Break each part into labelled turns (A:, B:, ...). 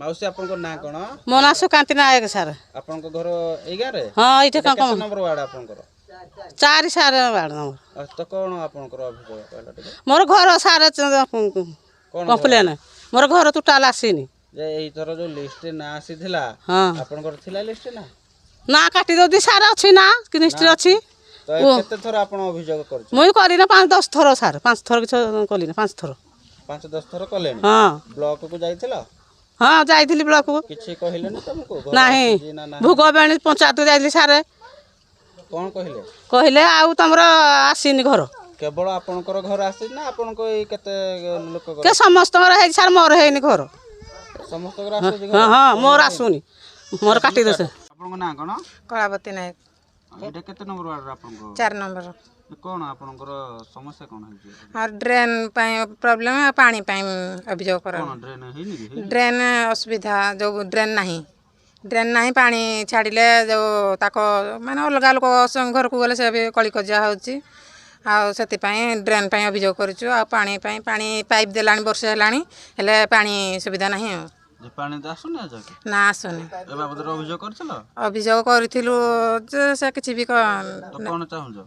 A: ମାଉସୀ, ଆପଣଙ୍କ ନାଁ କ'ଣ?
B: ମୋ ନାଁ ସୁକାନ୍ତି ନାୟକ ସାର୍।
A: ଆପଣଙ୍କ ଘର ଏଇ ଗାଁରେ?
B: ହଁ, ଏଇଠି।
A: କେତେ ନମ୍ବର ୱାର୍ଡ ଆପଣଙ୍କର?
B: 4 ସାର୍, ୱାର୍ଡ ନମ୍ବର।
A: ତ କ'ଣ ଆପଣଙ୍କର ଅଭିଯୋଗ କହିଲ ଟିକେ?
B: ମୋର ଘର ସାର୍ କମ୍ପ୍ଲେନ୍, ମୋର ଘର ଟୋଟାଲ ଆସିନି।
A: ଯେ ଏଇଥର ଯୋଉ ଲିଷ୍ଟରେ ନାଁ ଆସିଥିଲା,
B: ହଁ,
A: ଆପଣଙ୍କର ଥିଲା ଲିଷ୍ଟରେ ନା?
B: ନା, କାଟି ଦଉଛି ସାର୍। ଅଛି ନା, ଲିଷ୍ଟରେ ଅଛି।
A: ତ କେତେ ଥର ଆପଣ ଅଭିଯୋଗ କରିଛନ୍ତି?
B: ମୁଇଁ କରିନି 5 10 ଥର ସାର୍, 5 ଥର କିଛି କଲିନି, 5 ଥର।
A: 5 10 ଥର କଲେଣି?
B: ହଁ।
A: ବ୍ଲକକୁ ଯାଇଥିଲ?
B: ହଁ, ଯାଇଥିଲି ବ୍ଲକକୁ।
A: କିଛି କହିଲେନି ତମକୁ?
B: ନାହିଁ। ଭୋଗବେଣୀ ପଞ୍ଚାୟତକୁ ଯାଇଥିଲି ସାର୍।
A: କ'ଣ କହିଲେ?
B: କହିଲେ ଆଉ ତମର ଆସିନି ଘର।
A: କେବଳ ଆପଣଙ୍କର ଘର ଆସିନି ନା ଆପଣଙ୍କ ଏଇ କେତେ ଲୋକ?
B: କେ ସମସ୍ତଙ୍କର ହେଇଛି ସାର୍, ମୋର ହେଇନି ଘର।
A: ସମସ୍ତଙ୍କର ଆସୁଛି?
B: ହଁ ହଁ, ମୋର ଆସୁନି, ମୋର କାଟି ଦଉଛି।
A: ଆପଣଙ୍କ ନାଁ କ'ଣ?
C: କଳାବତୀ ନାୟକ।
A: ଏଇଟା କେତେ ନମ୍ବର ୱାର୍ଡ ଆପଣଙ୍କ?
C: 4 ନମ୍ବର।
A: କ'ଣ ଆପଣଙ୍କର ସମସ୍ୟା କ'ଣ ହେଇଛି?
C: ଆଉ ଡ୍ରେନ୍ ପାଇଁ ପ୍ରୋବ୍ଲେମ୍, ଆଉ ପାଣି ପାଇଁ ଅଭିଯୋଗ କରା।
A: ଡ୍ରେନ୍ ହେଇନି କି?
C: ଡ୍ରେନ୍ ଅସୁବିଧା, ଯେଉଁ ଡ୍ରେନ୍ ନାହିଁ, ଡ୍ରେନ୍ ନାହିଁ। ପାଣି ଛାଡ଼ିଲେ ଯେଉଁ ତାକ ମାନେ ଅଲଗା ଲୋକ ଘରକୁ ଗଲେ ସେ ବି କଳିକଜିଆ ହେଉଛି। ଆଉ ସେଥିପାଇଁ ଡ୍ରେନ୍ ପାଇଁ ଅଭିଯୋଗ କରିଛୁ। ଆଉ ପାଣି ପାଇଁ, ପାଣି ପାଇପ୍ ଦେଲାଣି ବର୍ଷେ ହେଲାଣି, ହେଲେ ପାଣି ସୁବିଧା ନାହିଁ। ଆଉ
A: ପାଣି ତ ଆସୁନି?
C: ନା, ଆସୁନି।
A: ଏ ବାବଦରେ ଅଭିଯୋଗ କରିଥିଲ?
C: ଅଭିଯୋଗ କରିଥିଲୁ ଯେ ସେ କିଛି ବି।
A: କ'ଣ ଚାହୁଁଛ?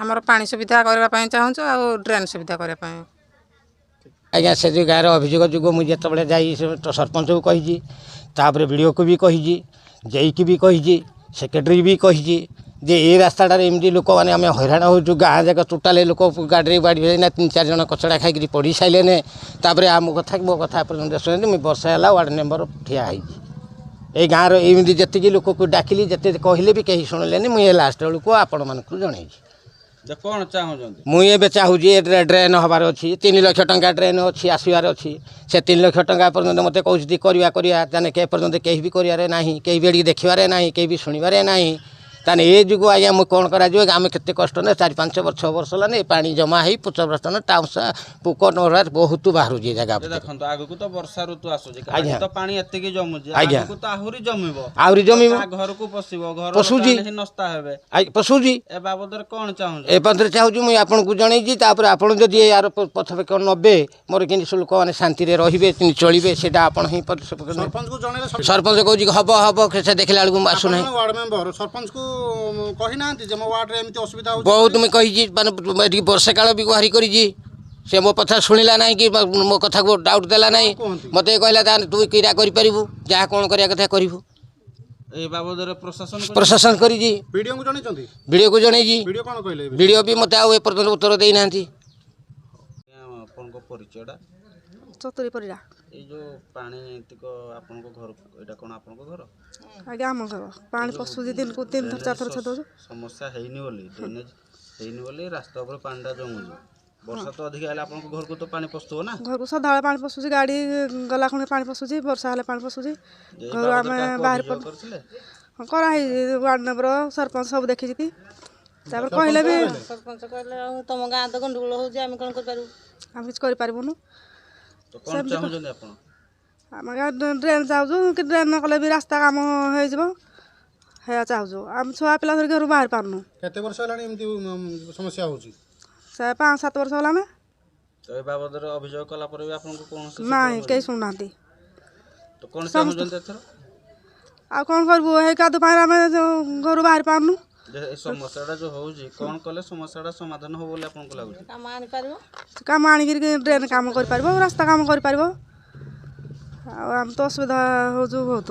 C: ଆମର ପାଣି ସୁବିଧା କରିବା ପାଇଁ ଚାହୁଁଛୁ ଆଉ ଡ୍ରେନ୍ ସୁବିଧା କରିବା ପାଇଁ।
D: ଆଜ୍ଞା, ସେ ଯେଉଁ ଗାଁର ଅଭିଯୋଗ ଯୋଗୁଁ ମୁଁ ଯେତେବେଳେ ଯାଇ ସରପଞ୍ଚକୁ କହିଛି, ତାପରେ ବିଡ଼ିଓକୁ ବି କହିଛି, ଜେଇକି ବି କହିଛି, ସେକ୍ରେଟେରୀ ବି କହିଛି ଯେ ଏ ରାସ୍ତାଟାରେ ଏମିତି ଲୋକମାନେ ଆମେ ହଇରାଣ ହେଉଛୁ। ଗାଁ ଯାକ ଟୋଟାଲି ଲୋକ ଗାଡ଼ିରେ ବାଡ଼ି ନା 3 4 ଜଣ କଚଡ଼ା ଖାଇକିରି ପଡ଼ି ସାରିଲେନେ। ତାପରେ ଆମ କଥା, ମୋ କଥା ଏପର୍ଯ୍ୟନ୍ତ ଶୁଣନ୍ତି। ମୁଁ ବର୍ଷା ହେଲା ୱାର୍ଡ଼ ମେମ୍ବର ଠିଆ ହେଇଛି ଏଇ ଗାଁର। ଏମିତି ଯେତିକି ଲୋକକୁ ଡାକିଲି, ଯେତେ କହିଲେ ବି କେହି ଶୁଣିଲେନି। ମୁଁ ଏ ଲାଷ୍ଟ ବେଳକୁ ଆପଣମାନଙ୍କୁ ଜଣେଇଛି।
A: କ'ଣ ଚାହୁଁଛନ୍ତି?
D: ମୁଁ ଏବେ ଚାହୁଁଛି ଏ ଡ୍ରେନ୍ ହେବାର ଅଛି। 3 ଲକ୍ଷ ଟଙ୍କା ଡ୍ରେନ୍ ଅଛି, ଆସିବାର ଅଛି। ସେ 3 ଲକ୍ଷ ଟଙ୍କା ପର୍ଯ୍ୟନ୍ତ ମୋତେ କହୁଛନ୍ତି କରିବା କରିବା, ତାହେଲେ ଏପର୍ଯ୍ୟନ୍ତ କେହି ବି କରିବାରେ ନାହିଁ, କେହି ବି ଏଠିକି ଦେଖିବାରେ ନାହିଁ, କେହି ବି ଶୁଣିବାରେ ନାହିଁ। ତାହେଲେ ଏ ଯୋଗୁଁ ଆଜ୍ଞା ମୁଁ କ'ଣ କରାଯିବ? ଆମେ କେତେ କଷ୍ଟ ନା, 4 5 ବର୍ଷ 6 ବର୍ଷ ହେଲାନି ଏ ପାଣି ଜମା ହେଇ ପଚ ଟାଉଁସ ପୋକ ନରା ବହୁତ ବାହାରୁଛି ଏ ଜାଗା।
A: ଦେଖନ୍ତୁ, ଆଗକୁ ତ ବର୍ଷା ଋତୁ ଆସୁଛି
D: ଆଜ୍ଞା।
A: ତ ପାଣି ଏତିକି ଜମୁଛି
D: ଆଜ୍ଞା,
A: ତ ଆହୁରି ଜମିବ।
D: ଆହୁରି ଜମିବ,
A: ଘରକୁ ପଶିବ, ଘର
D: ପଶୁଛି,
A: ନସ୍ତା ହେବେ।
D: ପଶୁଛି।
A: ଏ ବାବଦରେ କ'ଣ ଚାହୁଁଛ?
D: ଏ ବାବଦରେ ଚାହୁଁଛି ମୁଁ ଆପଣଙ୍କୁ ଜଣେଇଛି। ତାପରେ ଆପଣ ଯଦି ଏହାର ପଦକ୍ଷେପ ନେବେ, ମୋର କେମିତି ଲୋକମାନେ ଶାନ୍ତିରେ ରହିବେ, ଚଳିବେ, ସେଇଟା ଆପଣ ହିଁ। ସରପଞ୍ଚ କହୁଛି ହବ ହବ, ସେ ଦେଖିଲା ବେଳକୁ ଆସୁନାହିଁ।
E: ୱାର୍ଡ ମେମ୍ବର ସରପଞ୍ଚକୁ କହିନାହାନ୍ତି ଯେ ମୋ ୱାର୍ଡରେ ଏମିତି ଅସୁବିଧା ହେଉଛି?
D: ବହୁତ ମୁଁ କହିଛି, ମାନେ ଏଠିକି ବର୍ଷେ କାଳ ବି ଗୁହାରି କରିଛି। ସେ ମୋ କଥା ଶୁଣିଲା ନାହିଁ କି ମୋ କଥାକୁ ଡାଉଟ୍ ଦେଲା ନାହିଁ। ମୋତେ କହିଲା ତାହେଲେ ତୁ କିରା କରିପାରିବୁ, ଯାହା କ'ଣ କରିବା କଥା କରିବୁ।
A: ଏ ବାବଦରେ ପ୍ରଶାସନ?
D: ପ୍ରଶାସନ କରିଛି।
E: ବିଡ଼ିଓଙ୍କୁ ଜଣେଇଛନ୍ତି?
D: ବିଡ଼ିଓକୁ ଜଣେଇଛି।
E: ବିଡ଼ିଓ କ'ଣ କହିଲେ?
D: ବିଡ଼ିଓ ବି ମୋତେ ଆଉ ଏପର୍ଯ୍ୟନ୍ତ ଉତ୍ତର ଦେଇନାହାନ୍ତି।
A: ଆପଣଙ୍କ ପରିଚୟଟା?
F: ଚତୁରୀ ପରିଡ଼ା।
A: ଏଇ ଯୋଉ ପାଣି ତିକ ଆପଣଙ୍କ ଘର, ଏଇଟା କ'ଣ ଆପଣଙ୍କ ଘର?
F: ଆଜ୍ଞା, ଆମ ଘର। ପାଣି ପଶୁଛି ଦିନକୁ 3 ଥର 4 ଥର ଛାଡ଼ି ଦେଉଛୁ।
A: ସମସ୍ୟା ହେଇନି ବୋଲି, ଡ୍ରେନେଜ ହେଇନି ବୋଲି ରାସ୍ତା ଉପରେ ପାଣିଟା ଜମୁଛି। ବର୍ଷା ତ ଅଧିକା ହେଲେ ଆପଣଙ୍କ ଘରକୁ ତ ପାଣି ପଶୁଥିବ ନା?
F: ଘରକୁ ସଦାବେଳେ ପାଣି ପଶୁଛି। ଗାଡ଼ି ଗଲା ଖଣ୍ଡେ ପାଣି ପଶୁଛି, ବର୍ଷା ହେଲେ ପାଣି ପଶୁଛି ଘରୁ। ଆମେ ବାହାରି
A: କରିଥିଲେ?
F: କରାହେଇଛି। ୱାର୍ଡ଼ ମେମ୍ବର, ସରପଞ୍ଚ ସବୁ ଦେଖିଛି। ତାପରେ କହିଲେ ବି
B: ସରପଞ୍ଚ କହିଲେ ଆଉ ତମ ଗାଁ ତ ଗଣ୍ଡଗୋଳ ହେଉଛି, ଆମେ କ'ଣ କରିପାରିବୁ?
F: ଆମେ କିଛି କରିପାରିବୁନୁ।
A: କ'ଣ ଚାହୁଁଛନ୍ତି ଆପଣ?
F: ଆମେ ଡ୍ରେନ୍ ଚାହୁଁଛୁ କି ଡ୍ରେନ୍ ନ କଲେ ବି ରାସ୍ତା କାମ ହେଇଯିବ, ହେୟା ଚାହୁଁଛୁ। ଆମେ ଛୁଆ ପିଲା ଧରିକି ଘରୁ ବାହାରି ପାରୁନୁ।
E: କେତେ ବର୍ଷ ହେଲାଣି ଏମିତି ସମସ୍ୟା ହେଉଛି?
F: ସେ 5 7 ବର୍ଷ ହେଲାଣି।
A: ତ ଏ ବାବଦରେ ଅଭିଯୋଗ କଲା ପରେ ବି ଆପଣଙ୍କୁ କୌଣସି
F: ନାଇଁ, କେହି ଶୁଣୁନାହାନ୍ତି।
A: ତ କ'ଣ ଚାହୁଁଛନ୍ତି ଏଥର?
F: ଆଉ କ'ଣ କରିବୁ, ହେଇ କାଦୁ ପାଣିରେ ଆମେ ଘରୁ ବାହାରି ପାରୁନୁ।
A: ଏ ସମସ୍ୟାଟା ଯୋଉ ହେଉଛି, କ'ଣ କଲେ ସମସ୍ୟାଟା ସମାଧାନ ହେବ ବୋଲି ଆପଣଙ୍କୁ ଲାଗୁଛି?
B: କାମ ଆଣିପାରିବ,
F: କାମ ଆଣିକିରି ଡ୍ରେନ୍ କାମ କରିପାରିବ, ରାସ୍ତା କାମ କରିପାରିବ। ଆଉ ଆମେ ତ ଅସୁବିଧା ହେଉଛୁ ବହୁତ।